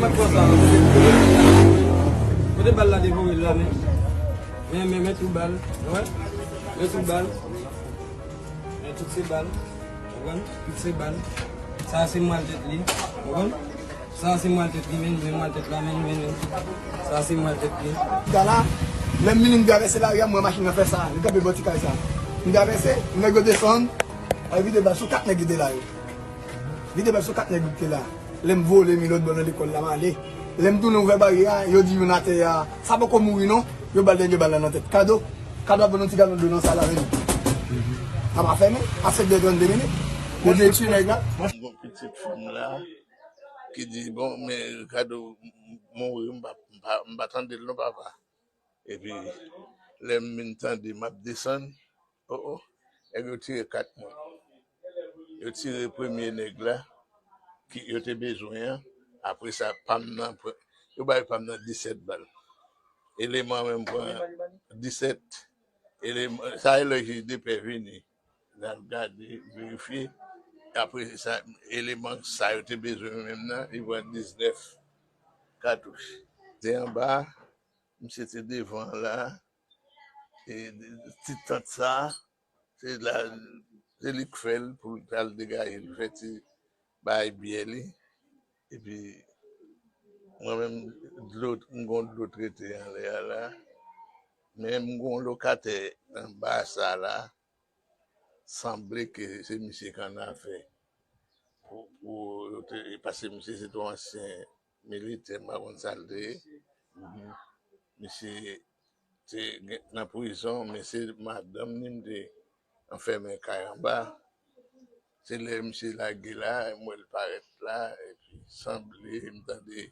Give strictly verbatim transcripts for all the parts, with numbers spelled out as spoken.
Mwen konsa, kote bal la, kote bal la te voye l la, men. Men, men, men tou bal, wè. Men tou bal. Men tout se bal. Konprann? Tout se bal. Sa se mwal tèt li. Konprann? Sa se mwal tèt li, men, men mwal tèt la, men, men, men. Sa se mwal tèt li. Gala, lè m vini, m travèse lari a, m wè machin nan fè sa. Li kanpe bò ti kay sa. M travèse, nèg yo desann. Ay vide bal sou kat nèg ki te la yo. Vide bal sou kat nèg ki te la. Lè m vole, mi lòt bò nan lekòl la, m ale. Lè m tounen ouvè baryè a, yo di youn atè a, sa poko mouri non. Yo ba l dènye bal la nan tèt. Kado, Kado ap vann yon ti galon dlo nan sal la, vini. Sa pa fè men, a sèt dè trannde minit. Yo vle tiye nèg la. M gon pitit fi m la ki di, bon, men Kado mouri, m pa, m pa, m pa tande l non, papa. Epi, lè m vin tande m ap desann, o, o, nèg yo tire kat moun. Yo tire premye nèg la, ki yo te bezwen an. Apre sa, pa m nan pran, yo bay pa m nan disèt bal. Eleman menm pran disèt. Eleman, sa e lè jij de pè vini. L al gade, verifye. Apre sa, eleman sa yo te bezwen menm nan, li pran diznèf katouch. Te anba, misye te devan la, e ti tant sa, se la, se li k fè l pou l t al degaje l, fè ti bay byè li. Epi, mwen menm, dlo, m gon dlo trete anlè a la. Men m gon lokatè anba sa la, sanble ke se misye k annafè. Pou, pou yo te, paske misye se te yon ansyen militè, m pa konn sa l te ye. Misye te gen, nan prizon, men se madanm li m te anfèmen kay anba. Se lè misye lage la, m wè l parèt la, epi sanble m tande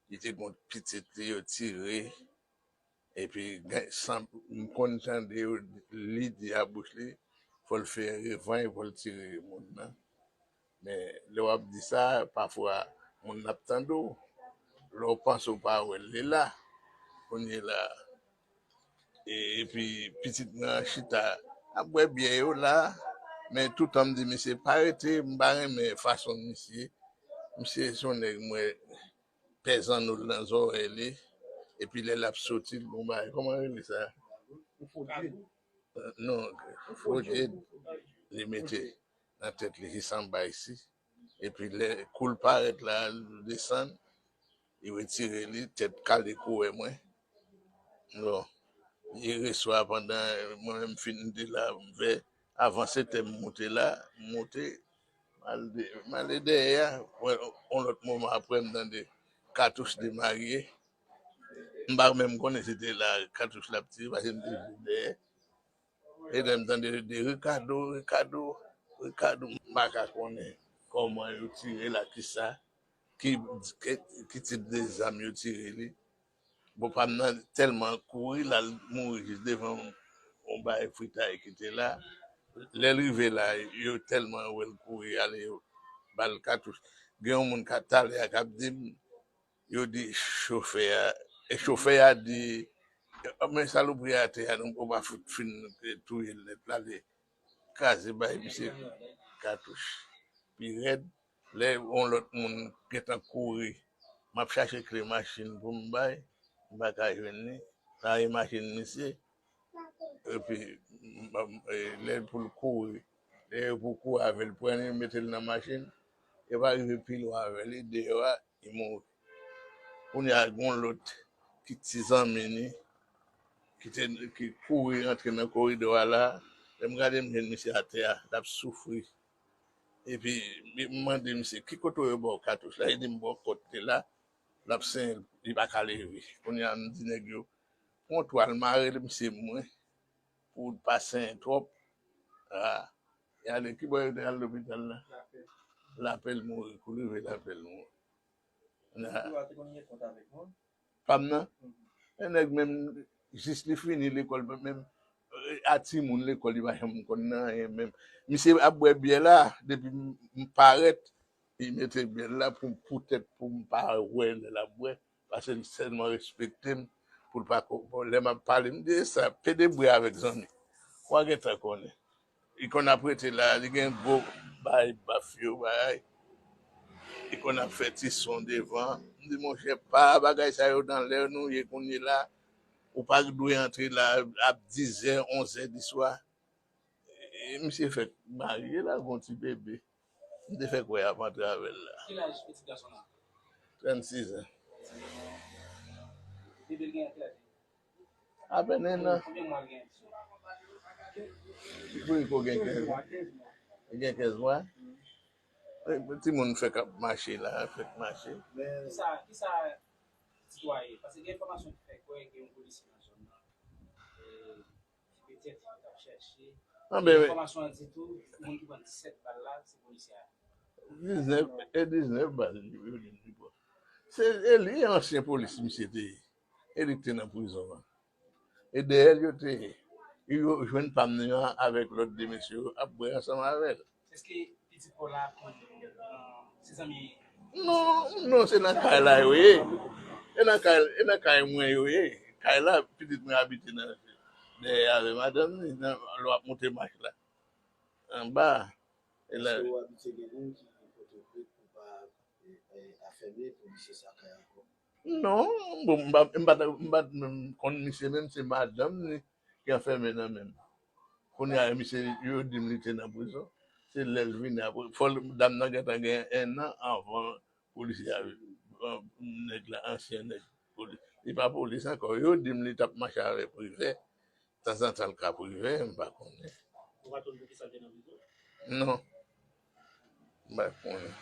li te gon pitit li yo tire. Epi, gen, san, m konn tande yo, li di a bouch li, fò l fè revanj, fò l tire moun nan. Men, lè w ap di sa, pafwa, moun nan ap tande w. Lè w panse w pa wè l, li la. Kounye la, e, epi pitit mwen an chita ap bwè byè yo la. Men toutan m di misye pa rete, m pa renmen fason misye. Misye se yon nèg mwen pè zanno l nan zòrèy li. Epi lè l ap soti, l gon bagay. Kòman yo rele sa? Non, fodye li mete nan tèt li, jis anba isi. Epi lè kou l parèt la, l desann, li retire li, tèt kale kouwè mwen. Bon, yè swa pandan mwen menm fin de la, m fè avan sèt è m moute la, m moute, m al de, m ale dèyè a, yon lòt moman apre m tande katouch demarye. M pa menm konnen si te la katouch la ap tire, paske m te jis dèyè. E lè m tande yo di Ricardo, Ricardo, Ricardo, m pa ka konnen kòman yo tire l, ak kisa, ki, ki, ki tip de zam yo tire li. Bon, pa m nan tèlman kouri, l al mouri jis devan yon, yon bay fritay ki te la. Lè l rive la, yo tèlman wè l kouri ale, yo ba l katouch. Gen yon moun ka, talè a k ap di m, yo di chofè a, e chofè a di, "Men salopri a atè a, nou pa fout fin touye l nèt la, li kraze bay misye katouch." Pi rèd, lè yon lòt moun gentan kouri, m ap chache kle machin pou m bay, m pa ka jwenn li, m rayi machin misye, epi, m, m, e, lè pou l kouri, lè yo pou kouri avè l, pran li, mete l nan machin, yo pa rive pi lwen avè li, deyò a, li mouri. Kounye a, gon lòt ki ti zanmi li, ki te, ki kouri antre nan koridò a la. Lè m gade, m jwenn misye atè a, l ap soufri. Epi, m mande misye, "Ki kote yo ba w katouch la?" Li di m, "Bò kòt li la, l ap senyen, li pa ka leve." Kounye a, m di nèg yo, "Pran yon twal, mare l misye mwen, pou l pa senyen twòp." A, y ale, ki bò yo te al lopital la? Lapèl mouri, kou l rive Lapèl mouri. A. Pa m nan. E nèg menm, jis li fini lekòl, menm, e, a timoun lekòl, li pa janm konn nan anyen menm. Misye ap bwè byè la, depi m, m parèt, li mete byè l la pou, poutèt pou m pa wè lè l ap bwè, paske l tèlman respekte m, pou l pa ko-, bon, lè m ap pale, m di, "E sa, pede bwè avèk zanmi." W a gentan konnen. Li konn ap rete la, li gen gwo bay baf yo, bagay. Konn ap fè ti son devan. M di, monchè, pa bagay sa yo nan lè nou ye kounye la. Ou pa dwe antre la ap dizè, onzè di swa. E, misye fèk marye la, gon ti bebe. M te fèk wè ap antre avè l la. Ki laj pitit gason nan? Trannsis an. Bebe l gen ki laj? Apèn en an. Konbyen mwa l gen? Pou li ko gen kenz mwa. Li gen kenz mwa? E, timoun fèk ap mache la, fèk mache. Kisa, kisa titwayen? Paske gen enfòmasyon ki fè kwè gen yon polisye nan zòn nan. E, petèt yo t ap chèche. Anben, enfòmasyon an di tou, moun ki pran disèt bal la, se polisye a. Diznèf, e diznèf bal, yo di li pran. Se, e li ansyen polis misye te ye. E li k te nan prizon an. E dèyè l yo te ye. Yo jwenn pa m nan avèk lòt de mesye yo ap bwè ansanm avè l. Èske pitit pa w la konn, euh, se zanmi? Non, non, se nan kay la yo ye. E nan kay, e nan kay mwen yo ye. Kay la, pitit mwen abite nan, dèyè avè madanm li, nan, lè w ap monte mach la. Anba. E la. Èske w abitye gen moun ki pote plent pou pa, e, e, afèmen polisye sa kay ankò? Non, bon, m pa, m pa, m pa menm konn misye menm, se madanm li ki anfèmen nan men m. Kounye a, misye, yo di m li te nan prizon. Se lè l vini apre. Fò l, dam nan gentan gen en an anvan polisye a, nèg la, ansyen nèg polis. Li pa polis ankò. Yo di m li t ap mache avè Privè. Tanzantan l ka Privè, m pa konnen. Ou pa konn poukisa l te nan prizon? Non. M pa konnen.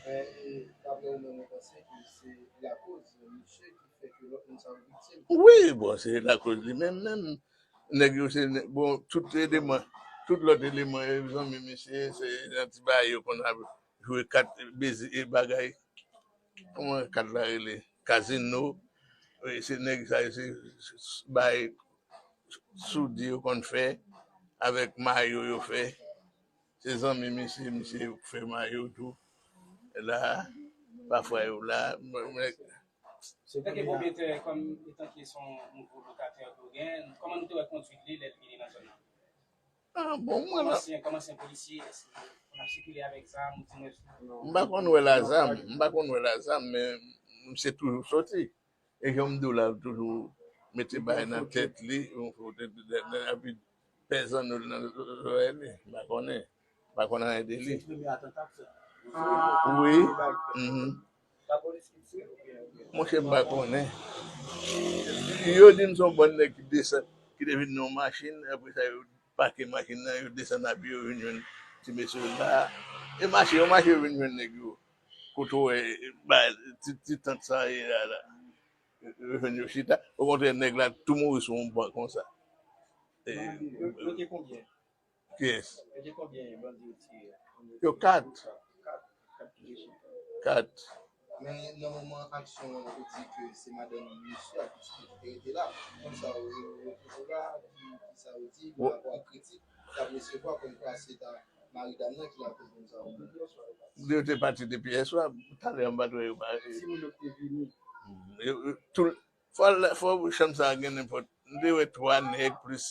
Men, e, daprè ou menm, ou panse ke se lakoz misye ki fè ke lòt moun sa yo viktim? Wi, bon, se lakoz li menm menm. Nèg yo se nè-, bon, tout eleman, tout lòt eleman, e, zanmi misye, se nan ti bagay yo konn ap jwe kat, bezi, e bagay. Kòman kat la rele? Kazino. E, se nèg sa yo, se, se, se bay soudi yo konn fè, avèk mayo yo fè. Se zanmi misye, misye fè mayo tou. La, pafwa yo la. Mwen, mwen, Se antanke pwopriyetè, kòm etanke se yon nouvo lokatè ke w gen, kòman nou te wè kondwit li lè l vini nan zòn nan? Ah, bon, mwen la. Kòm ansyen, kòm ansyen polisye, èske w konn ap sikile avèk zam ou di mwen? M pa konn wè l a zam, m pa konn wè l a zam, men misye toujou soti. E jan m di w la, toujou mete bagay nan tèt li, yon kote, epi pè zanno l nan zòrèy li, m pa konnen. M pa konn anyen de li. Se premye atanta k fèt. Wi. Mhm. Lapolis ki tire oubyen? Monchè, m pa konnen. Yo di m se yon bann nèg ki desann, ki te vin nan yon machin, apre sa yo pake machin nan, yo desann a pye, yo vin jwenn ti mesye yo la. E mache, yo mache, yo vin jwenn nèg yo. Kote w wè, ba, ti, ti tant sa ye la, la. Yo jwenn yo chita. Okontrè, nèg la tou mouri sou yon ban konsa. E, yo, yo te konbyen? Kiyès? Yo te konbyen bandi yo tire? Yo kat. Kat, kat ki te chita. Kat. Men nan moman aksyon an, yo di ke se madanm misye ak pitit li ki te rete la. Konsa, yo, yo, yo toujou la, ki, ki sa yo di, pa rapò ak kritik, sa mesye kwa, kòm kwa se ta mari dam nan ki lakoz moun sa yo mouri yè swa yo pati. Yo te pati depi yè swa, talè an m pa t wè yo pa. Timoun yo te vini. Yo, yo, tou, fò, fò chanm sa a gen nenpòt, m te wè twa nèg plis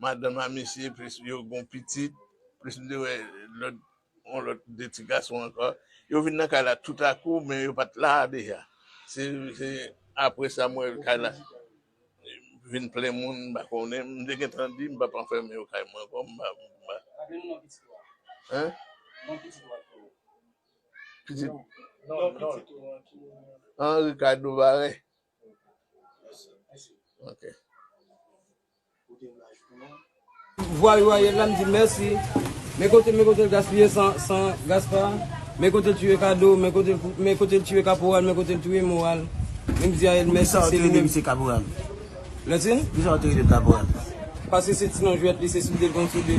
madanm a misye, plis yo gon pitit, plis m te wè lòt, yon lòt de ti gason ankò. Yo vin nan kay la toutakou, men yo pa t la deja. Se, se apre sa m wè kay la vin plen moun, m pa konnen. M te gentan di, m p ap anfèmen yo kay mwen ankò, m pa, m pa. Raple nou non pitit ou a. Hein? Non pitit ou a. Pitit. Non, non, pitit ou a. Henri Cado Barre. Ok. Vwa yo Ariel la, m di mèsi. Men kote, men kote l gaspiye san, san Gaspard. Men kote l tiye Kado, men kote, men kote l tiye Kaporal, men kote l tiye Moral. Men m di Ariel mèsi, se li menm. Kisa w te rele misye Kaporal? Lètin? Kisa w te rele l Kaporal? Paske se ti non jwèt li, se soude l konn soude.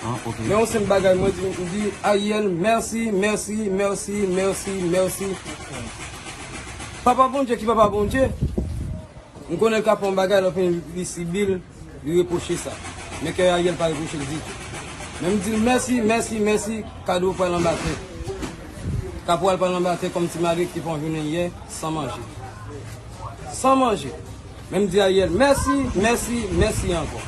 Ah, ok. Men yon senp bagay, mwen di, m di Ariel mèsi, mèsi, mèsi, mèsi, mèsi. Papa Bondye ki papa Bondye. M konnen l ka fè yon bagay, lè w fini li sibi l, li repwoche sa. Men kè Ariel pa repwoche l ditou. Men m di l mèsi, mèsi, mèsi, Kado pral anba tè. Kaporal pral anba tè kòm ti malere ki fè yon jounen yè san manje. San manje. Men m di Ariel mèsi, mèsi, mèsi ankò.